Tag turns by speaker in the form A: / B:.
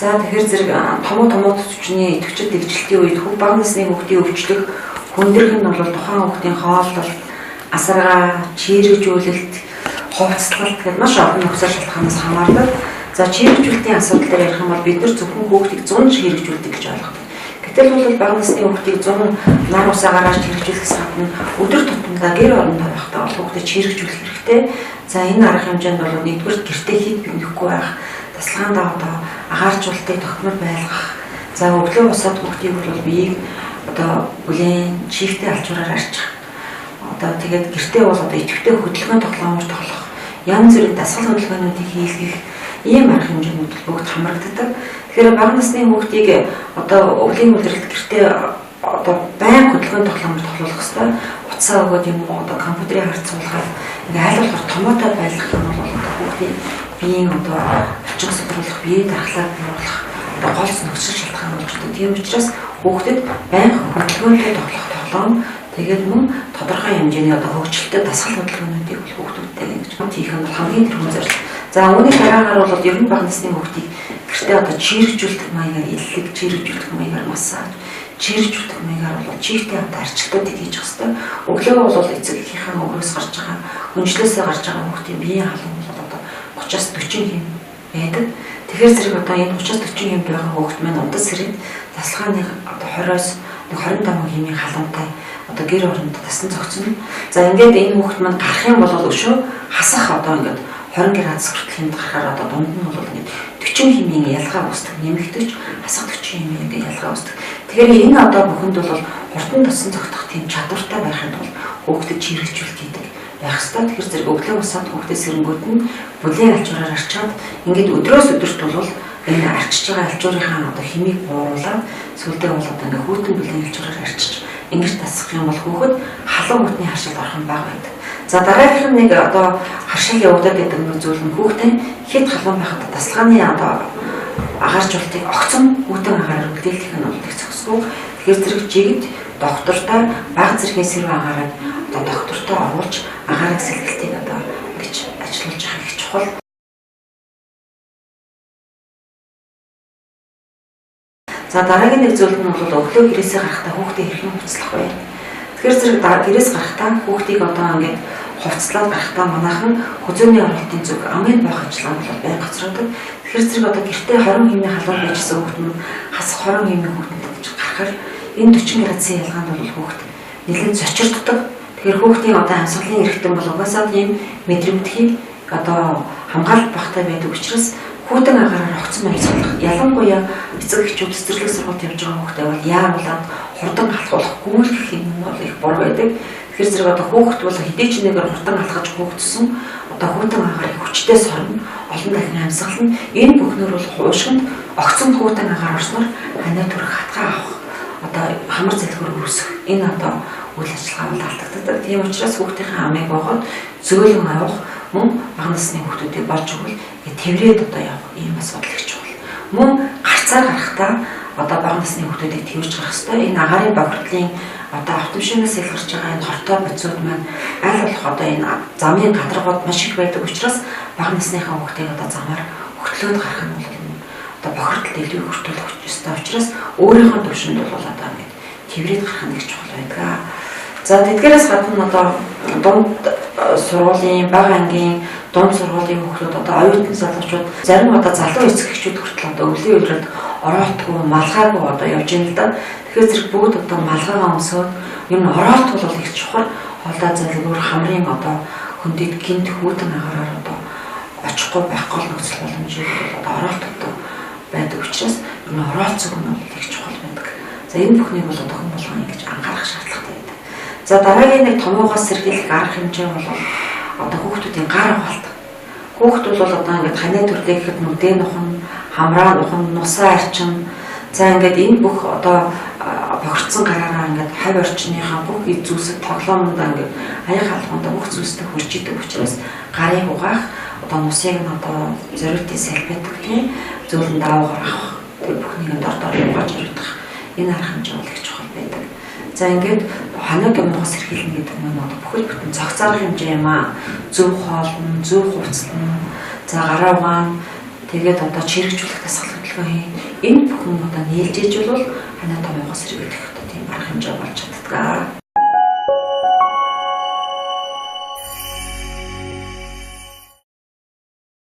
A: За тэгэхээр зэрэг томоо төсвчний идэвхжил дэгжилтийн үед бага насны хүүхдийн өвчлөх хүндрэх нь бол тухайн хүүхдийн хооллолт, асаргаа, чийрэгжүүлэлт, хувцаслалт гэдэг маш олон нөхцөл шалтгаанаас хамаардаг. За чийрэгжүүлэлтийн асуудал дээр ярих юм бол бид нар зөвхөн хүүхдийг 100 чийрэгжүүлдэг гэж ойлгодог. Гэтэл бол бага насны хүүхдийг 100 нар усаа гаргаж чийрэгжүүлэхээс гадна өдөр тутамдаа гэр орондоо байхдаа бол хүүхдэд чийрэгжүүлэх хэрэгтэй. За энэ арга хэмжээнд бол нэгдүгээр гэртээ хэд бэнэхгүй байх, тасалгаандаа одоо агааржуулалтыг тогтмол байлгах. За өглөө босоод хүүхдийг бол биеийг одоо бүлээн чийгтэй алчуураар арчих. Одоо тэгээд гэртээ бол одоо идэвхтэй хөдөлгөөн тоглоомоор тоглох, янз бүрийн дасгал хөдөлгөөнүүдийг хийлгэх ийм арга хэмжээнүүд бүгд хамрагддаг. Тэгэхээр бага насны хүүхдийг одоо өвлийн үлрэлт гэртээ одоо байнга хөдөлгөөн тоглоомоор тоглуулах ёстой. Утсаа өгөөд юм уу одоо компьютерийг харьцуулгаад ингээ аль болохоор томоотой байлгах юм бол одоо хүүхдийн биеийн одоо булчин судруулах, биеийн дархлааг бууруулах одоо гол нөхцөл шалтгаан болж байдаг. Тийм учраас хүүхдэд байнга хөдөлгөөнтэй тоглох тоглоом, тэгээд мөн тодорхой хэмжээний одоо хөгжилтэй дасгал хөдөлгөөнүүдийг хүүхдүүдтэй ингэж хийх нь хамгийн тэрхүүн зорилго. За үүний дараагаар бол ер нь бага насны хүүхдийг гэртээ одоо чийрэгжүүлэх маягаар эллэг, чийрэгжүүлэх маягаар массаж, чийрэгжүүлэх маягаар бол чийгтэй хамт арчлалтуудыг хийж явах хэрэгтэй. Өглөө бол эцэг эхийнхээ өрөөс гарч байгаа, хөнжлөөсөө гарч байгаа хүүхдийн биеийн халуун бол одоо 30-аас 40 хэм байдаг. Тэгэхээр зэрэг одоо энэ 30-аас 40 хэмд байгаа хүүхд маань удас сэрээд тасалгааны одоо 20-оос 25 хэмийн халуунтай одоо гэр оронд тасан зогцно. За ингээд энэ хүүхд маань гарах юм бол өшөө хасах одоо ингээд 20 градус хүртэл хэмд гарахаар одоо дунд нь бол ингээд 40 хэмийн ялгаа үүсдэг. Нэмэгдэж хасах 40 хэмийн ингээд ялгаа үүсдэг. Тэгэхээр энэ одоо бүхэнд бол хурдан тасан зогтох тийм чадвартай байхын тулд хүүхдэд чийрэгжүүлэлт хийдэг байх ёстой. Тэгэхээр зэрэг өглөө босоод хүүхдэд сэрэнгүүд нь бүлээн алчуураар арчаад ингээд өдрөөс өдөрт бол энэ арчиж байгаа алчуурынхаа одоо хэмийг бууруулад сүүлдээ бол одоо ингээд хүүтэн бүлээн алчуураар арчиж ингэж дасгах юм бол хүүхэд халуун хүүтний харшилд орох нь бага байдаг. За дараагийнх нь нэг одоо харшил явагдаад байдаг нэг зүйл нь хүүхдээ хэд халуун байхад тасалгааны одоо агааржуулалтыг огцом хүүтэн агаараар үлдээлэх нь бол их зохисгүй. Тэгэхээр зэрэг жигд доктортой бага зэргийн сэрүүн агаарыг одоо доктортой оруулж агаарыг сэлгэлтийг одоо ингэж ажиллуулж явах их чухал. За дараагийн нэг зүйл нь бол өглөө гэрээсээ гарахдаа хүүхдээ хэрхэн хувцлах вэ? Тэгэхээр зэрэг гэрээс гарахдаа хүүхдийг одоо ингээд хувцлаад гарахдаа манайхан хөзөөний оролтын зүг амын боох ажиллагаа бол байнга гоцроодог. Тэгэхээр зэрэг одоо гэртээ 20 хэмийн халуун байжсэн хүүхд нь хасах 20 хэмийн хүүхдэнд гэж гарахаар энэ 40 градусын ялгаанд бол хүүхд нэлээд зочирддог. Тэгэхээр хүүхдийн одоо амьсгалын эрхтэн бол угаасаа тийм мэдрэмтгий одоо хамгаалалт багтай байдаг учраас хүүтэн агаараар огцом амьсгалах, ялангуяа эцэг эхчүүд цэцэрлэг сургуульд явж байгаа хүүхдээ бол яаруулаад хурдан алхуулах, гүйлгэх юм бол их бор байдаг. Тэгэхээр зэрэг одоо хүүхэд бол хэдий ч нэгээр хурдан алхаж хөөгдсөн одоо хүүтэн агаарыг хүчтэй сорно, олон дахин амьсгална. Энэ бүхнөр бол уушгинд огцом хүүтэн агаар орсноор ханиа төрөх хатгаа авах, одоо хамар залхуур үүсэх энэ одоо үйл ажиллагаа бол алдагддаг. Тийм учраас хүүхдийнхээ амыг боогод зөөлөн авах, мөн бага насны хүүхдүүдийг болж өгвөл тэврээд одоо явах ийм асуудал их чухал. Мөн гарцаар гарахдаа одоо бага насны хүүхдүүдийг тэвэрч гарах ёстой. Энэ агаарын бохирдлын одоо автомашинаас илгарч байгаа энэ хортой бодисууд маань аль болох одоо энэ замын гадаргууд маш их байдаг учраас бага насныхаа хүүхдийг одоо замаар хөтлөөд гарах нь бол одоо бохирдолд илүү хүртүүлэх ёстой учраас өөрийнхөө төвшөнд бол одоо ингээд тэврээд гарах нь их чухал байдаг. За тэдгээрээс гадна одоо дунд сургуулийн, бага ангийн, дунд сургуулийн хүүхдүүд одоо оюутан залуучууд зарим одоо залуу эцэг эхчүүд хүртэл одоо өвлийн үерүүд ороолтгүй, малгайгүй одоо явж байна л да. Тэгэхээр зэрэг бүгд одоо малгайгаа өмсөөд ер нь ороолт бол их чухал. Хоолой залгуур хамрын одоо хөндөд гинт хүүтэн агаараар одоо очихгүй байх гол нөхцөл боломжийг бол одоо ороолт одоо байдаг учраас ер нь ороолт зүг нь бол их чухал байдаг. За энэ бүхнийг бол одоо хүн болгон ингэж анхаарах шаардлагатай байдаг. За дараагийн нэг томоогоос сэргийлэх арга хэмжээ бол одоо хүүхдүүдийн гар угаалт. Хүүхд бол одоо ингээд ханиа төрлөө гэхэд нүдээ нухан, хамраа нухан, нусаа арчин. За ингээд энэ бүх одоо бохирдсон гараараа ингээд хавь орчныхаа бүх зүйлсэд тоглоомондоо ингээд аяг халахундаа бүх зүйлстэй хурж идэг учраас гарыг угаах, одоо нусыг нь одоо зориултын салфеткийн зөөлөн даваагаар авах. Тэр бүхнийг нь дор дор угааж өргөх. Энэ арга хэмжээ бол их чухал байдаг. За ингээд ханиа томоогоос сэргийлнэ гэдэг нь одоо бүхэл бүтэн цогц арга хэмжээ юм аа. Зөв хоолно, зөв хувцлана, за гараа угаана, тэгээд одоо чирэгжүүлэх дасгал хөдөлгөөн хийн. Энэ бүхэн одоо нийлжээж бол ханаа томьёогоос сэргийлэх одоо тийм арга хэмжээ болж чаддаг.